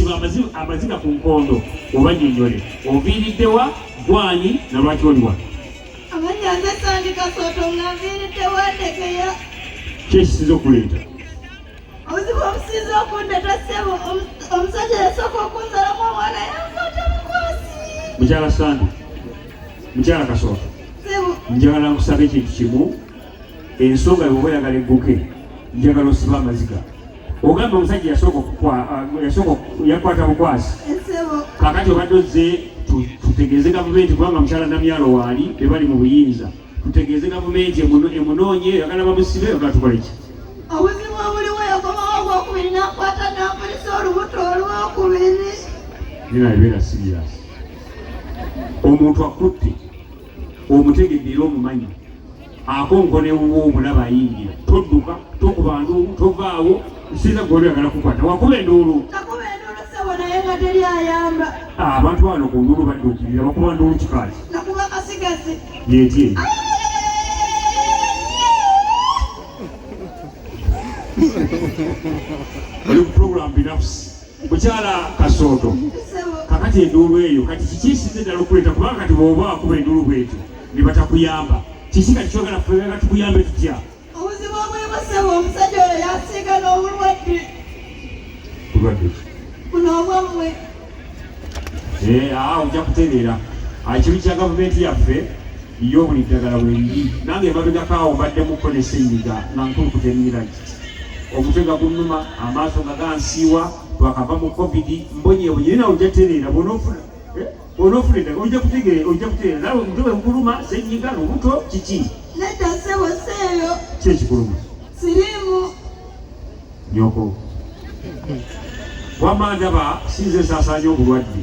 Siba amaziga ku nkondo obannyonnyole oviiriddewa, gwani na lwaki oli wano. Amannya nze Sandi Kasooto nga nviiridde Wandegeya. Ki ekisinze okukuleeta? Obuzibu obusinze okundeeta ssebo, omusajja yasooka okunzalamu omwana yankwata bukwasi. Mukyala Sandi, mukyala Kasooto, njagala nkusaba ekintu kimu. Ensonga yo bw'oba oyagala egguke, njagala osibe amaziga. Ogambye omusajja yasooka yasooka yakwata bukwasi. Kaakati obadde ozze tutegeeze gavumenti kubanga mukyala Namyalo waali be bali mu buyinza. Tutegeeze gavumenti emunoonye, oyagala bamusibe, oyagala tukole ki? Obuzibu obuliwo yakomawo ogwokubiri n'akwata n'ampulisa olubuto olwokubiri. Nina ebeera serious. Omuntu akutte omutegedde era omumanyi akonkona ewuwo omulaba ayingira, todduka, tokuba nduulu, tovaawo, nsinza gwe oyagala kukwata, wakuba enduulu. Nakuba enduulu ssebo naye nga teri ayamba. Ah, abantu bano ku nduulu badduukirira, bakuba nduulu kikaaki. Nakuba kasigazi. Yetye. Oli ku program Binafsi. Mukyala Kasooto, kakati enduulu eyo kati kiki ekisinze ddala okuleeta kubanga kati bw'oba akuba enduulu bwetyo ne batakuyamba kiki kati kyogala ffe nga tukuyambe tutya? Obuzibu obulimu ssebo omusajja oyo yansiiga n'obulwadde. Bulwadde ki? Buno obwammwe. Eh, ah, ojja kutereera. Ah, ekibi kya gavumenti yaffe yo buli ddagala weeriri. Nange emabegako awo mbaddemukko ne ssenyiga nga nkulukuta emimira giti. Omutwe nga gunnuma, amaaso nga gansiiwa, twakava mu covid, mbonyeebonye naye nawe ojja tereera bw'onoofuna eh, bw'onoofuna eddagala ojja kutegeera ojja kutereera nawe omutwe bwe gukuluma, ssenyiga, lubuto, kiki? Nedda ssebo si eyo. Ki ekikuluma? Siriimu. Nyoko. Wamma ndaba sinze nsaasaanya obulwadde.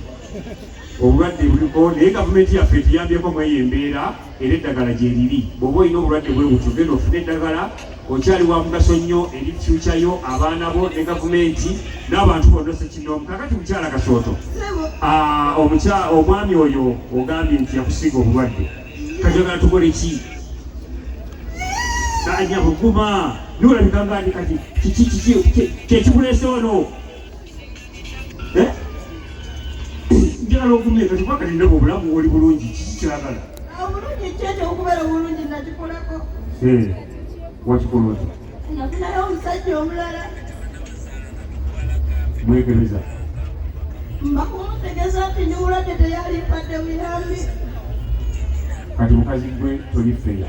Obulwadde buliko naye gavumenti yaffe etuyambyeko mu eyo embeera era eddagala gyeriri. Bw'oba olina obulwadde bwe butyo genda ofune eddagala, okyali wa mugaso nnyo eri future yo, abaana bo ne gavumenti n'abantu bonna ssekinnoomu. Kaakati mukyala Kasooto, omwami oyo ogambye nti yakusiiga obulwadde, kati oyagala tukole ki? Anya buguma nolabika nga ndi kati kiki kiki kyekikuleese wano? Eh? Njagala ogume kati kuba kati ndaba obulamu oli bulungi, kiki kyagala? Obulungi kyekyo okubeera obulungi nakikolako. Eh, wakikola otya? Nafunayo omusajja omulala. Mwekebeza? Mba kumutegeeza nti ndi mulwadde teyali mpadde buyambi. Kati mukazi gwe toli feya.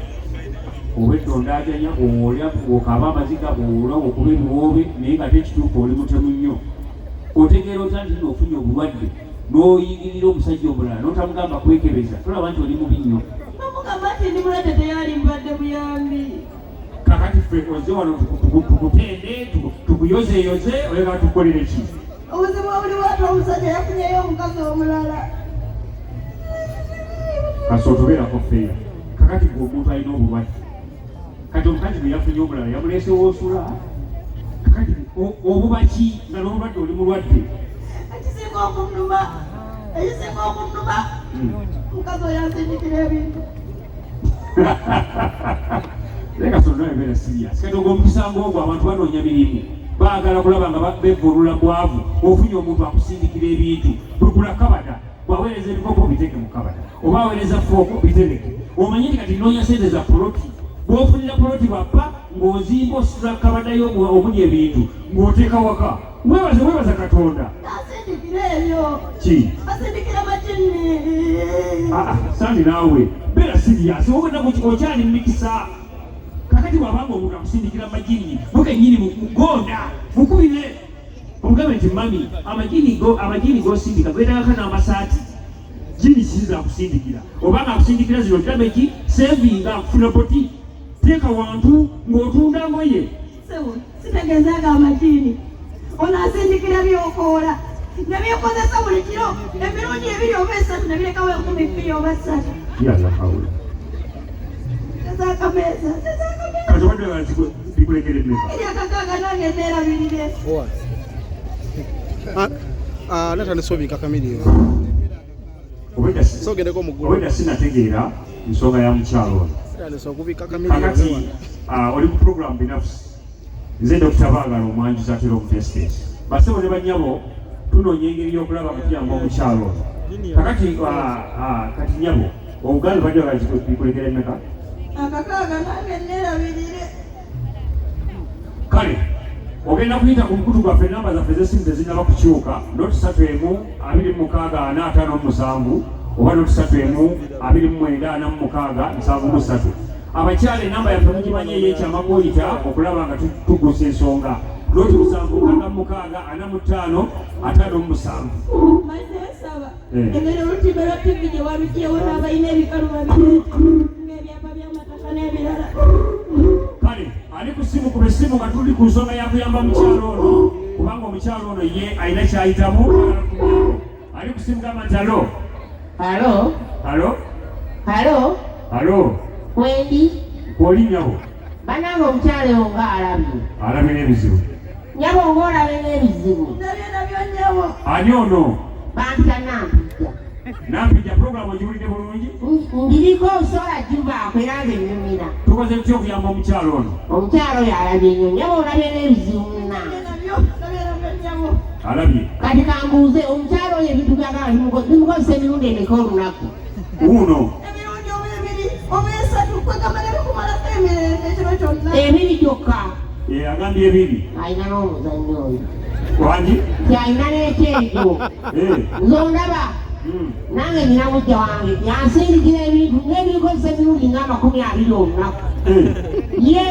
Obwedda ondaajanya bw'olya bw'okaaba amaziga bw'ola okuba ebiwoobe naye nga ate ekituufu oli mutemu nnyo. Otegeera otya nti nno ofunye obulwadde n'oyingirira omusajja omulala n'otamugamba kwekebeza tolaba nti oli mubi nnyo? Bamugamba nti ndi mulwadde teyali mpadde buyambi. Kakati ffe ozze wano tukutende tukuyozeeyoze oyagala tukukolere ki? Obuzibu obuliwo ate omusajja yafunyeyo omukazi omulala. Kasooto obeerako feya. Kakati gwe omuntu alina obulwadde kati omukazi bwe yafunye omulala yamuleese w'osula kakati obuba ki nga n'obulwadde oli mulwadde? Ekisinga okunnuma ekisinga okunnuma omukazi oyo ansindikira ebintu. Naye kasooto nawe beera serious. Kati ogwo omukisa ng'ogwo abantu banoonya mirimu baagala kulaba nga bevvuunula bwavu ofunye omuntu akusindikira ebintu bwegula kabada bw'aweereza ebikopo biteeke mu kabada oba aweereza fooko bitereke omanye nti kati nnoonya sente za poloti bw'ofunira poloti bwappa ng'ozimba ositula kabada yo omuli ebintu ng'oteeka waka weebaze weebaza Katonda. Asindikira ebyo. Ki? Asindikira majinni. Ah, ah, Sandi naawe beera serious obona okyali mu mikisa kakati bw'abanga omuntu akusindikira majinni gwe kennyini mugonda mukubire omugambe nti mami amajini gosindika gwetagako n'amasaati jini siza akusindikira obanga akusindikira zino damage sevinga akufuna boti teeka wantu ng'otunda ngoye. Ssebo sitegeeza nga amajini ono asindikira byokoola ne byekozesa buli kiro emirundi ebiri oba esatu ne birekawo 2000 oba 3. Yalla hawula. Ezaakameeza ezaakameeza. Kati obadde oyagala bikulekere mmeka? Eri akakaaga nange neerabirire. Natandise obika kamiliyoni. Obwedda sinategeera nsonga ya mukyalo ono. Kakati oli ku program Binafsi. Nze Dokita Baagala omwanjuzi atera omutesiteesi. Bassebo ne bannyabo Tunoonya engeri y'okulaba nga tuyamba omukyalo ono. Kakati kati nyabo, obuganda badde bikulekera emeka? Akakaaga nange nerabirire. Kale ogenda kuyita ku mukutu gwaffe, namba zaffe ez'essimu tezinnaba kukyuka, noti 3 1 26 457 oba noti 3 1 29 46 73. Abakyala, enamba yaffe mugimanyi ey'ekyama kw'oyita okulaba nga tugusa ensonga, noti 7 66 45 57. Mazze nsaba Eh. engeri olutimbe lwa TV gye walugyewo n'abalina ebikalu babireete ng'ebyapa by'amataka n'ebirala. Kale ali ku ssimu, kuba essimu nga tuli ku nsonga yakuyamba mukyalo ono, kubanga omukyalo ono ye alina kyayitamu. Ali ku ssimu, gamba nti alo. Halo, Alo. Halo, Alo. Wendi, kwoli nnyabo. Bannange, omukyala oyo nga alabye. Alabye n'ebizibu. Nnyabo, ng'olabye n'ebizibu. Ndabye nabyo nnyabo. Ani ono? Bampita Nampijja. Nampijja, puroguramu ogiwulidde bulungi? Ngiriko, osobola givaako era nze nnyumira. Tukoze tutya okuyamba omukyalo ono? Omukyala oyo alabye nnyo. Nnyabo, olabye n'ebizibu munna. Ndabye nabyo, ndabye nabyo nnyabo. Alabye. Kati kambuuze, omukyala oyo ebintu byagala bimukozesa emirundi emeka olunaku? Wuuno. Emirundi oba ebiri oba esatu, kwegamba ne bikumalako emirembe ekiro kyonna. Ebiri gyokka. Eh, agambye ebiri. Alina n'omuzannyo oyo. Wangi. Nti alina n'ekyejo. Eh, Nze ondaba. Nange nina mujja wange yansindikira ebintu n'ebikozesa emirundi nga 20 olunaku. Ye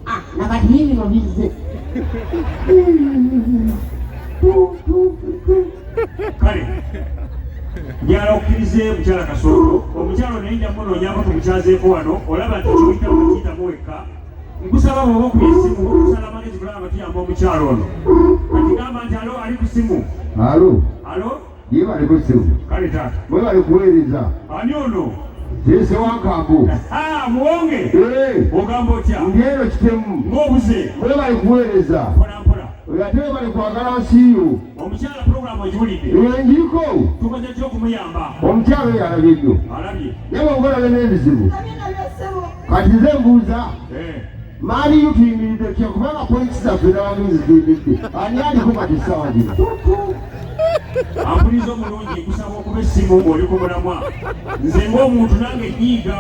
ah, nakati ye bino bizze. Kale njagala okkirize mukyala Kasooto. Omukyala ono nja munoonyako tumukyazeeko wano. Olaba nti kiyitamu kiyitamu wekka. Nkusaba bw'oba okuba essimu, okusala amagezi kulaba nga tuyamba omukyala ono. Kati gamba nti alo, ali ku ssimu. Alo, Alo. Yebale ku ssimu. Kale taata. Mwebale kuweereza. Ani ono? Zeese Wankambo. Ah, muwonge. Eh, ogamba otya? Ndi eno kitemu. Ng'obuze. Mwebale kuweereza. Mpola mpola. Oyo ate webale kwagala nsi yo. Omukyala puroguramu ogiwulidde? Engiriko. Tukoze ki okumuyamba? Omukyala oyo alabye nnyo. Alabye. Naye bw'olabye n'ebizibu. Ndabye nabyo ssebo. Kati nze mbuuza, Eh. maani yo tuyimiridde tutya? Kubanga polisi zaffe n'abagenzi ziyimiridde. Ani aliko kati essaawa zino? Ampuliza omulungi, nkusaba okuba essimu ng'oli ku mulamwa. Nze ng'omuntu nange nyiiga,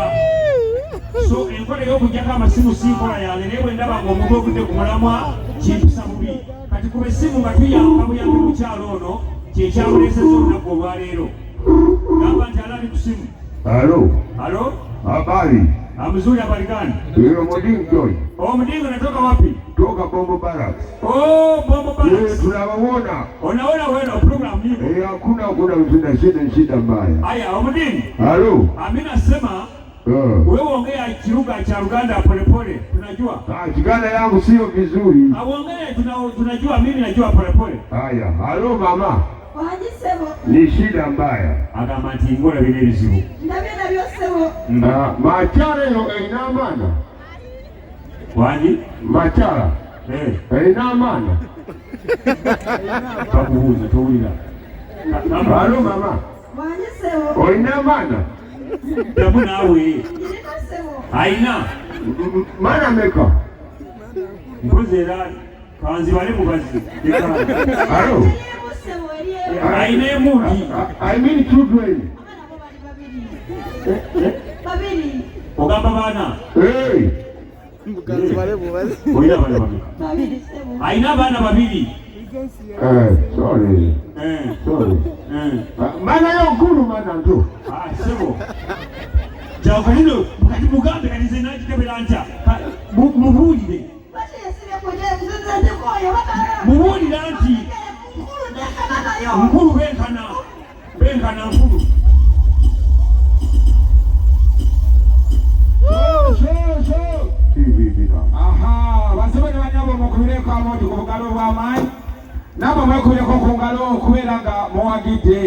so enkola ey'okuggyako amasimu si nkola yange, naye bwe ndaba ng'omuntu ovudde ku mulamwa kimpisa bubi. Kati kuba essimu nga tuyamba buyambi mukyalo ono, kyekyamuleeseza olunaku olwaleero. Gamba nti alo, ali ku simu. Alo, Alo. Habari. Mzuri, habari gani? Eyo Modingo Joy. Oh, Mdingo, natoka wapi? Toka Bombo Barracks. Oh, Bombo Eh, Barracks. tunawaona. Unaona wewe program niko. Eh, hakuna hakuna tuna shida shida mbaya. Haya, Omudini. Halo. Mimi nasema Eh. wewe ongea kilugha cha Uganda polepole, tunajua. Ah, Kiganda yangu sio vizuri. Auongee tunajua, mimi najua polepole. Haya, halo mama. Wangi ssebo. Ni shida mbaya. Agamba nti ngolabye n'ebizibu. Ndabye nabyo ssebo. Ah, Makyala eyo erina amaana. Wangi? Makyala Eh, erina amaana. Bakubuuza towulira. Halo mama, Wangi ssebo. olina amaana? Ddamu naawe. Ngiriko ssebo. Ayina. Maana meka? Mpozi era kanzibale mubazi. Leka. Halo. Eri emu ssebo, eri emu. Ayina emu nti. I mean children. Abaana bo bali babiri. Babiri. Ogamba baana. Hey. Olina abaana babiri. Babiri ssebo. Ayina abaana babiri. Eh, sorry. Eh, Sorry. eh. Ah, Maana yo nkulu maana nto. Ah, ssebo. Kyawo kati kati mugambe kati nze nakikebera ntya? Mubuulire. Lwaki yesibye ku nze ndikooye batala. Mubuulira nti Nkulu nenkana nayo. Nkulu benkana. Benkana nkulu. Aha, basebo ne banyabo, mukubireko amooti ku bugalo bw'amaanyi, nammwe mwekubireko ku ngalo okubeera nga muwagidde.